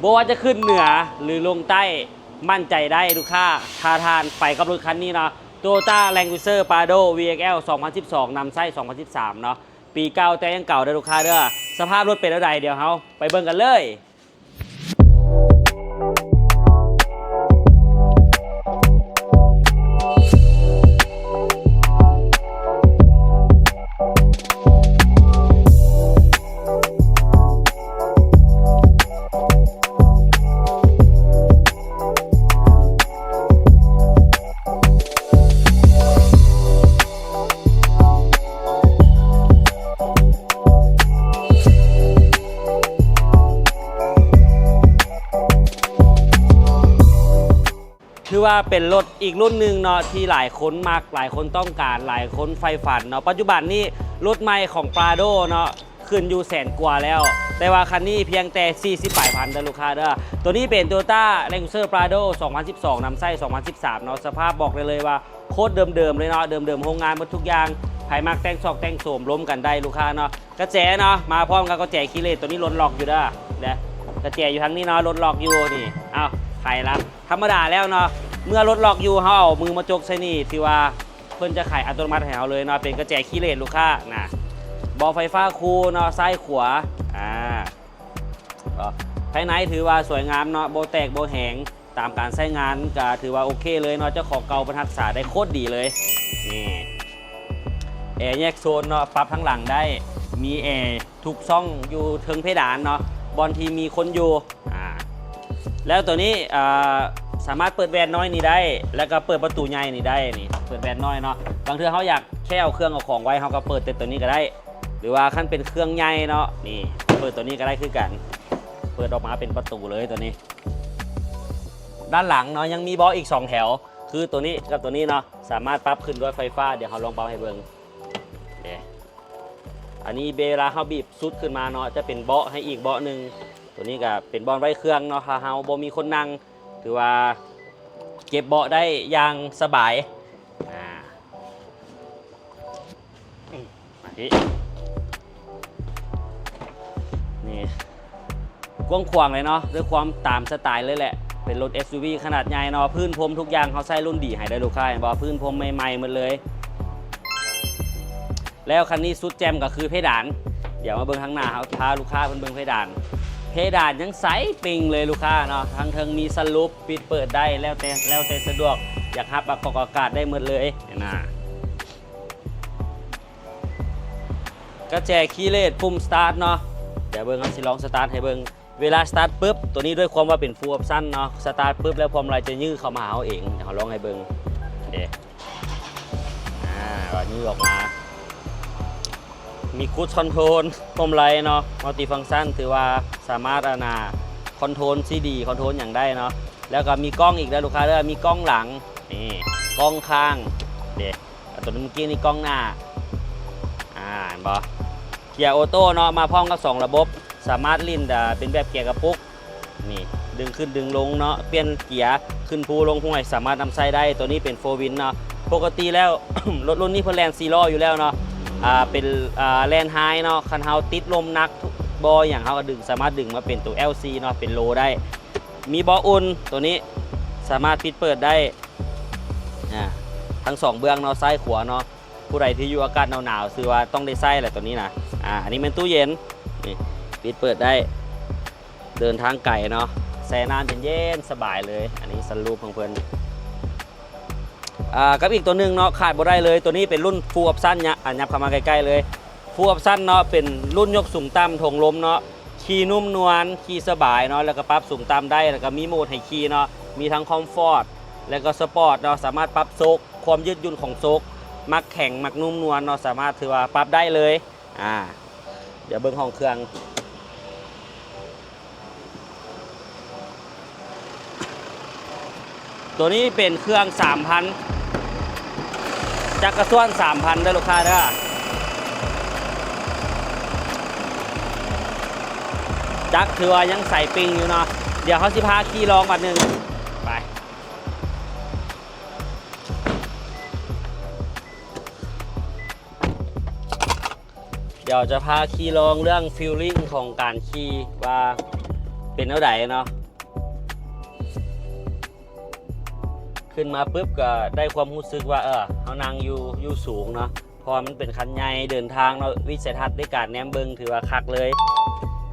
ບໍ່ວ່າຈະຂຶ້ນເໜືອ ຫຼື ລົງໃຕ້ ໝັ້ນໃຈໄດ້ລູກຄ້າ ຖ້າທ່ານໄປກັບລົດຄັນນີ້ເນາະ Toyota Land Cruiser Prado V X L ສອງພັນສິບສອງ ນຳໃຊ້ ສອງພັນສິບສາມເນາະ ປີເກົ່າແຕ່ຍັງເກົ່າເດີລູກຄ້າເດີ. ສະພາບລົດເປັນແນວໃດ ດຽວເຮົາໄປເບິ່ງກັນເລີຍ. ຖືວ່າເປັນລົດອີກລຸ້ນໜຶ່ງເນາະ ທີ່ຫຼາຍຄົນມັກ ຫຼາຍຄົນຕ້ອງການ ຫຼາຍຄົນໃຝ່ຝັນເນາະ. ປັດຈຸບັນນີ້ລົດໃໝ່ຂອງ Prado ເນາະ ຂຶ້ນຢູ່ແສນກວ່າແລ້ວ ແຕ່ວ່າຄັນນີ້ພຽງແຕ່ສີ່ສິບປາຍພັນເດີລູກຄ້າເດີ. ໂຕນີ້ເປັນ Toyota Land Cruiser Prado ສອງພັນສິບສອງ ນຳໃຊ້ ສອງພັນສິບສາມເນາະ. ສະພາບບອກໄດ້ເລີຍວ່າໂຄດເດີມໆເລີຍເນາະ ເດີມໆໂຮງງານໝົດທຸກຢ່າງ. ໃຜມັກແຕ່ງຊອກແຕ່ງໂສມ ລົມກັນໄດ້ລູກຄ້າເນາະ. ກະແຈເນາະ ມາພ້ອມກັບກະແຈຄີເລດ ໂຕນີ້ລົດລັອກຢູ່ເດີ ເດີ ກະແຈຢູ່ທາງນີ້ເນາະ ລົດລັອກຢູ່ນີ້. ເອົ້າ ໄຂລະ ທຳມະດາແລ້ວເນາະ ເມື່ອລົດລັອກຢູ່ ເຮົາເອົາມືມາຈົກໃສ່ນີ້ ຖືວ່າເພິ່ນຈະໄຂອັດຕະໂນມັດໃຫ້ເຮົາເລີຍເນາະ ເປັນກະແຈຄີເລດລູກຄ້ານະ. ເບາະໄຟຟ້າຄູ່ເນາະ ຊ້າຍຂວາ ອາ ເນາະ ພາຍໃນຖືວ່າສວຍງາມເນາະ ບໍ່ແຕກບໍ່ແຫງ ຕາມການໃຊ້ງານກະຖືວ່າໂອເຄເລີຍເນາະ ເຈົ້າຂອງເກົ່າເພິ່ນຮັກສາໄດ້ໂຄດດີເລີຍ. ນີ້ ແອແຍກໂຊນເນາະ ປັບທາງຫຼັງໄດ້ ມີແອທຸກຊ່ອງຢູ່ເທິງເພດານເນາະ ບ່ອນທີ່ມີຄົນຢູ່. ອາ ແລ້ວໂຕນີ້ ອາ ສາມາດເປີດແວ່ນນ້ອຍນີ້ໄດ້ ແລ້ວກໍເປີດປະຕູໃຫຍ່ນີ້ໄດ້. ນີ້ເປີດແວ່ນນ້ອຍເນາະ ບາງເທື່ອເຮົາຢາກແຄ່ເອົາເຄື່ອງເອົາຂອງໄວ້ ເຮົາກໍເປີດແຕ່ໂຕນີ້ກໍໄດ້ ຫຼືວ່າຄັນເປັນເຄື່ອງໃຫຍ່ເນາະ ນີ້ເປີດໂຕນີ້ກໍໄດ້ຄືກັນ ເປີດອອກມາເປັນປະຕູເລີຍໂຕນີ້. ດ້ານຫຼັງເນາະ ຍັງມີເບາະອີກສອງແຖວ ຄືໂຕນີ້ກັບໂຕນີ້ເນາະ ສາມາດປັບຂຶ້ນດ້ວຍໄຟຟ້າ. ດຽວເຮົາລອງປັບໃຫ້ເບິ່ງ ເດ້ ອັນນີ້ເວລາເຮົາບີບສຸດຂຶ້ນມາເນາະ ຈະເປັນເບາະໃຫ້ອີກເບາະໜຶ່ງ. ໂຕນີ້ກະເປັນບ່ອນໄວ້ເຄື່ອງເນາະ ຖ້າເຮົາບໍ່ມີຄົນນັ່ງ ຖືວ່າເກັບເບາະໄດ້ຢ່າງສະບາຍ. ອາ ມາພີ້ ນີ້ ກວ້າງຂວາງເລີຍເນາະ ດ້ວຍຄວາມຕາມສະໄຕເລີຍແຫຼະ ເປັນລົດ SUV ຂະໜາດໃຫຍ່ເນາະ. ພື້ນພົມທຸກຢ່າງເຮົາໃຊ້ລຸ້ນດີໃຫ້ເດີລູກຄ້າ ເຫັນບໍ່ ພື້ນພົມໃໝ່ໆໝົດເລີຍ. ແລ້ວຄັນນີ້ສຸດແຈ່ມກໍຄືເພດານ. ດຽວມາເບິ່ງທາງໜ້າ ເຮົາພາລູກຄ້າເພິ່ນເບິ່ງເພດານ ເພດານຍັງໃສປິງເລີຍລູກຄ້າເນາະ. ທາງເທິງມີສະຫຼຸບ ປິດເປີດໄດ້ ແລ້ວແຕ່ ແລ້ວແຕ່ສະດວກ ຢາກຮັບອາກອກອາກາດໄດ້ໝົດເລີຍນະ. ກະແຈຄີເລດ ປຸ່ມສະຕາດເນາະ ດຽວເບິ່ງ ເຮົາຊິລອງສະຕາດໃຫ້ເບິ່ງ. ເວລາສະຕາດປຶບ ໂຕນີ້ດ້ວຍຄວາມວ່າເປັນ Full Option ເນາະ ສະຕາດປຶບແລ້ວພວງມາໄລຈະຍື້ເຂົ້າມາຫາເຮົາເອງ. ດຽວເຮົາລອງໃຫ້ເບິ່ງ ເດ້ ອາ ຍື້ອອກມາ ມີ Cruise Control ພວງມາໄລເນາະ Multifunction ຖືວ່າສາມາດ ອັນນ່າ ຄອນໂທນ ຊີດີ ຄອນໂທນຫຍັງໄດ້ເນາະ. ແລ້ວກໍມີກ້ອງອີກເດີລູກຄ້າເດີ ມີກ້ອງຫຼັງ ນີ້ ກ້ອງຂ້າງ ເດ້ ແລ້ວໂຕນີ້ ເມື່ອກີ້ນີ້ກ້ອງໜ້າ ອາ ເຫັນບໍ່ ເກຍໂອໂຕ້ເນາະ ມາພ້ອມກັບສອງລະບົບ ສາມາດຫຼິ້ນ ເປັນແບບເກຍກະປຸກ ນີ້ ດຶງຂຶ້ນດຶງລົງເນາະ ປ່ຽນເກຍ ຂຶ້ນພູລົງຫ້ວຍ ສາມາດນຳໃຊ້ໄດ້. ໂຕນີ້ເປັນ Four Wheel ເນາະ ປົກກະຕິແລ້ວ ລົດລຸ້ນນີ້ເພິ່ນແລ່ນສີ່ລໍ້ຢູ່ແລ້ວເນາະ ອາ ເປັນ ອາ ແລ່ນໄຮເນາະ ຄັນເຮົາຕິດລົມໜັກ ບໍ່ຫຍັງ ເຮົາກໍດຶງ ສາມາດດຶງມາເປັນໂຕ LC ເນາະ ເປັນ Low ໄດ້. ມີເບາະອຸ່ນ ໂຕນີ້ສາມາດປິດເປີດໄດ້ ອາ ທັງສອງເບື້ອງເນາະ ຊ້າຍຂວາເນາະ. ຜູ້ໃດທີ່ຢູ່ອາກາດໜາວໆ ຖືວ່າຕ້ອງໄດ້ໃຊ້ແຫຼະໂຕນີ້ນະ. ອາ ອັນນີ້ແມ່ນຕູ້ເຢັນ ນີ້ ປິດເປີດໄດ້ ເດີນທາງໄກເນາະ ແຊ່ນ້ຳເຢັນໆ ສະບາຍເລີຍ. ອັນນີ້ Sunroof ຂອງເພິ່ນ ອາ ກັບອີກໂຕໜຶ່ງເນາະ ຂາດບໍ່ໄດ້ເລີຍ ໂຕນີ້ເປັນລຸ້ນ Full Option ຍະ ອາ ຫຍັບເຂົ້າມາໃກ້ໆເລີຍ. Full Option ເນາະ ເປັນລຸ້ນຍົກສູງຕ່ຳ ຖົງລົມເນາະ ຂີ່ນຸ້ມນວນ ຂີ່ສະບາຍເນາະ ແລ້ວກໍປັບສູງຕ່ຳໄດ້ ແລ້ວກໍມີໂໝດໃຫ້ຂີ່ເນາະ ມີທັງ Comfort ແລ້ວກໍ Sport ເນາະ ສາມາດປັບໂຊກ ຄວາມຍືດຫຍຸ້ນຂອງໂຊກ ມັກແຂງ ມັກນຸ້ມນວນເນາະ ສາມາດ ຖືວ່າປັບໄດ້ເລີຍ. ອາ ດຽວເບິ່ງຫ້ອງເຄື່ອງ ໂຕນີ້ເປັນເຄື່ອງສາມພັນ ຈັກກະສ່ວນສາມພັນເດີລູກຄ້າເດີ. ຈັກຖືວ່າຍັງໃສປິງຢູ່ເນາະ ດຽວເຮົາຊິພາຂີ່ລອງບາດໜຶ່ງ ໄປ. ດຽວຈະພາຂີ່ລອງເລື່ອງ feeling ຂອງການຂີ່ ວ່າ ປັນແນວໃດເນາະ. ຂຶ້ນມາປຶບກໍໄດ້ຄວາມຮູ້ສຶກວ່າ ເອີ ເຮົານັ່ງຢູ່ ຢູ່ສູງເນາະ ເພາະວ່າມັນເປັນຄັນໃຫຍ່ ເດີນທາງເນາະ ວິໄສທັດໃນການແນມເບິ່ງຖືວ່າຄັກເລີຍ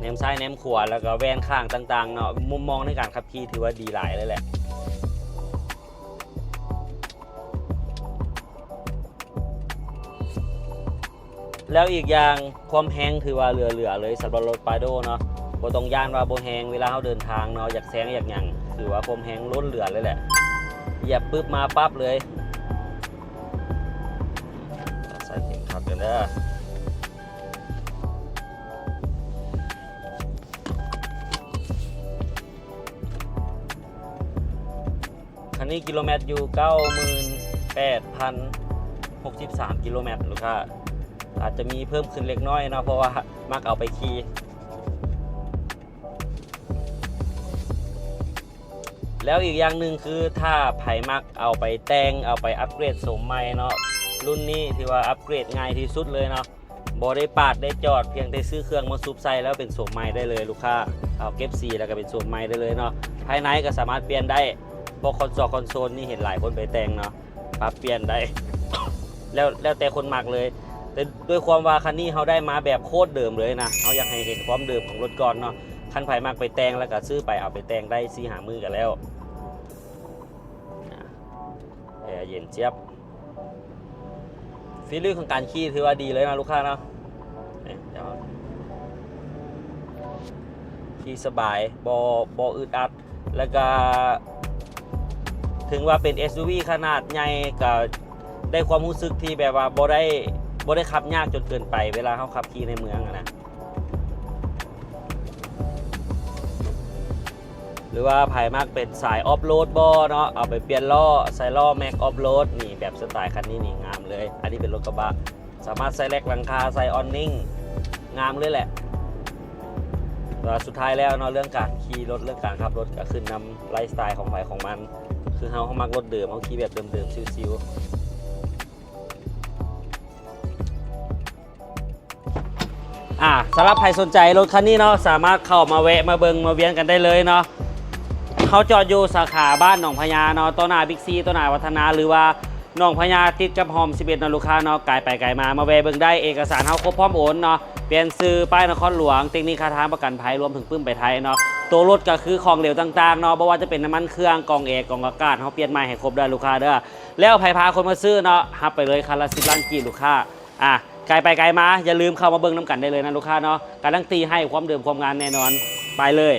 ແນມຊ້າຍແນມຂວາ ແລ້ວກໍແວ່ນຂ້າງຕ່າງໆເນາະ ມຸມມອງໃນການຂັບຂີ່ຖືວ່າດີຫຼາຍເລີຍແຫຼະ. ແລ້ວອີກຢ່າງຄວາມແຮງຖືວ່າເຫຼືອໆເລີຍ ສຳລັບລົດປາໂດເນາະ ບໍ່ຕ້ອງຢ້ານວ່າບໍ່ແຮງ ເວລາເຮົາເດີນທາງເນາະ ຢາກແຊງຢາກຫຍັງ ຖືວ່າຄວາມແຮງລົ້ນເຫຼືອເລີຍແຫຼະ ຢຽບປຶບມາປັບເລີຍ. ໃສ່ເຂັມຂັດກັນເດີ. ຄັນນີ້ກິໂລແມັດຢູ່ເກົ້າໝື່ນແປດພັນຫົກສິບສາມກິໂລແມັດ ລູກຄ້າ ອາດຈະມີເພີ່ມຂຶ້ນເລັກນ້ອຍເນາະ ເພາະວ່າມັກເອົາໄປຂີ່. ແລ້ວອີກຢ່າງໜຶ່ງຄື ຖ້າໃຜມັກເອົາໄປແຕ່ງ ເອົາໄປອັບເກຣດໂສມໃໝ່ເນາະ ລຸ້ນນີ້ຖືວ່າອັບເກຣດງ່າຍທີ່ສຸດເລີຍເນາະ. ບໍ່ໄດ້ປາດໄດ້ຈອດ ພຽງແຕ່ຊື້ເຄື່ອງມາສຸບໃສ່ແລ້ວເປັນໂສມໃໝ່ໄດ້ເລີຍລູກຄ້າ ເອົາເກັບສີແລ້ວກໍເປັນໂສມໃໝ່ໄດ້ເລີຍເນາະ. ພາຍໃນກໍສາມາດປ່ຽນໄດ້ ພວກຄອນໂຊນ ຄອນໂຊນນີ້ເຫັນຫຼາຍຄົນໄປແຕ່ງເນາະ ປັບປ່ຽນໄດ້ ແລ້ວ ແລ້ວແຕ່ຄົນມັກເລີຍ. ແຕ່ດ້ວຍຄວາມວ່າຄັນນີ້ເຮົາໄດ້ມາແບບໂຄດເດີມເລີຍນະ ເຮົາຢາກໃຫ້ເຫັນຄວາມເດີມຂອງລົດກ່ອນເນາະ. ຄັນໃຜມັກໄປແຕ່ງແລ້ວກໍຊື້ໄປ ເອົາໄປແຕ່ງໄດ້ສີ່ຫ້າມື້ກໍແລ້ວ. ແອເຢັນຈຽບ ຟີລລິງຂອງການຂີ່ຖືວ່າດີເລີຍເນາະລູກຄ້າເນາະ ນີ້ ຂີ່ສະບາຍ ບໍ່ ບໍ່ອຶດອັດ ແລ້ວກະເຖິງວ່າເປັນເອັດຢູວີຂະໜາດໃຫຍ່ ກະໄດ້ຄວາມຮູ້ສຶກທີ່ແບບວ່າບໍ່ໄດ້ ບໍ່ໄດ້ຂັບຍາກຈົນເກີນໄປ ເວລາເຮົາຂັບຂີ່ໃນເມືອງຫັ້ນນະ. ຫຼືວ່າໃຜມັກເປັນສາຍອອຟໂລດບໍ່ເນາະ ເອົາໄປປ່ຽນລໍ້ ໃສ່ລໍ້ແມັກອອຟໂລດ ນີ້ແບບສະໄຕລ໌ຄັນນີ້ນີ້ງາມເລີຍ. ອັນນີ້ເປັນລົດກະບະ ສາມາດໃສ່ແລັກຫຼັງຄາ ໃສ່ອອນນິງ ງາມເລີຍແຫຼະ. ແຕ່ວ່າສຸດທ້າຍແລ້ວເນາະ ເລື່ອງການຂີ່ລົດ ເລື່ອງການຂັບລົດ ກໍຂຶ້ນນຳໄລຟ໌ສະໄຕລ໌ຂອງໃຜຂອງມັນ. ຄືເຮົາ ເຮົາມັກລົດເດີມ ເຮົາຂີ່ແບບເດີມໆ ຊິວໆ. ອ່າ ສຳລັບໃຜສົນໃຈລົດຄັນນີ້ເນາະ ສາມາດເຂົ້າມາແວະມາເບິ່ງມາວຽນກັນໄດ້ເລີຍເນາະ. ເຮົາຈອດຢູ່ສາຂາບ້ານໜອງພະຍາເນາະ ຕໍ່ໜ້າບິກຊີ ຕໍ່ໜ້າວັດທະນາ ຫຼືວ່າໜອງພະຍາ ຕິດກັບຮ່ອມສິບເອັດເນາະລູກຄ້າເນາະ. ກາຍໄປກາຍມາ ມາແວະເບິ່ງໄດ້. ເອກະສານເຮົາຄົບພ້ອມໂອນເນາະ ປ່ຽນຊື່ ປ້າຍນະຄອນຫຼວງ ເຕັກນິກຄ່າທາງ ປະກັນໄພ ລວມເຖິງປຶ້ມໄປໄທເນາະ. ໂຕລົດກໍຄືຂອງເຫຼວຕ່າງໆເນາະ ບໍ່ວ່າຈະເປັນນ້ຳມັນເຄື່ອງ ກ່ອງແອ ກ່ອງອາກາດ ເຮົາປ່ຽນໃໝ່ໃຫ້ຄົບເດີລູກຄ້າເດີ. ແລ້ວໃຜພາຄົນມາຊື້ເນາະ ຮັບໄປເລີຍຄັນລະສິບລ້ານກີບລູກຄ້າ. ອ່າ ກາຍໄປກາຍມາ ຢ່າລືມເຂົ້າມາເບິ່ງນຳກັນໄດ້ເລີຍນະລູກຄ້າເນາະ ກາຣັນຕີໃຫ້ຄວາມເດີມຄວາມງາມແນ່ນອນ. ໄປເລີຍ.